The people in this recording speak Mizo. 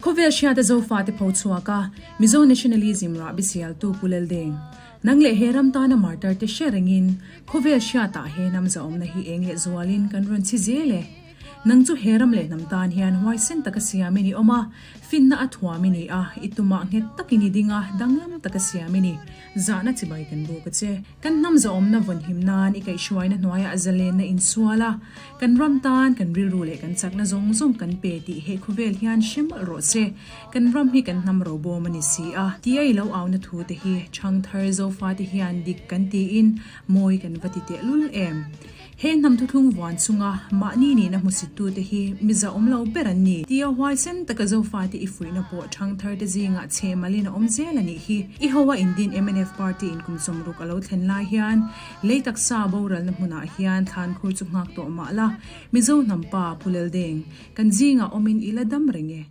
Khawvel hriata Zofate pho chhuak a, Mizo Nationalism rahbi sialtu Pu Leldeng, nang leh he ram tana martar te hre rengin khawvel hriatah he hnam zahawmna hi eng leh zualin kan rawn chhi zel e. Nang chu he ram leh hnam tan hian huaisen taka siamin i awm a, finna a thuam i ni a, i tumah nghet takin i ding a, danglam taka siam i ni. Zahna chibai kan buk a che. Kan hnam zahawmna vawnhim nan i kaihhruaina hnuaiah zalenna insual a, kan ram tan kan rilru leh kan chakna zawng zawng kan pe tih he khawvel hian hre mawlh rawh se. Kan ram hi kan hnam robawm a ni si a, tia i lo auna thu te hi Thangthar Zofate hian dik kan tiin mawi kan va ti tehlul em. He hnam thuthlung vuan chunga mahni nihna hmusittute hi mi zahawm lo ber an ni. Tia huaisen taka Zofate i fuihna pawh thangtharte zingah chhe malin a awm zel a nih hi. I hoa indin mnf party in kum sawmruk a lo thlen lai hian lei taksa boralna hmunah hian thlan khur chu nghak tawh mah la, Mizo hnam pa Pu Leldeng, kan zingah awmin i la dam reng e.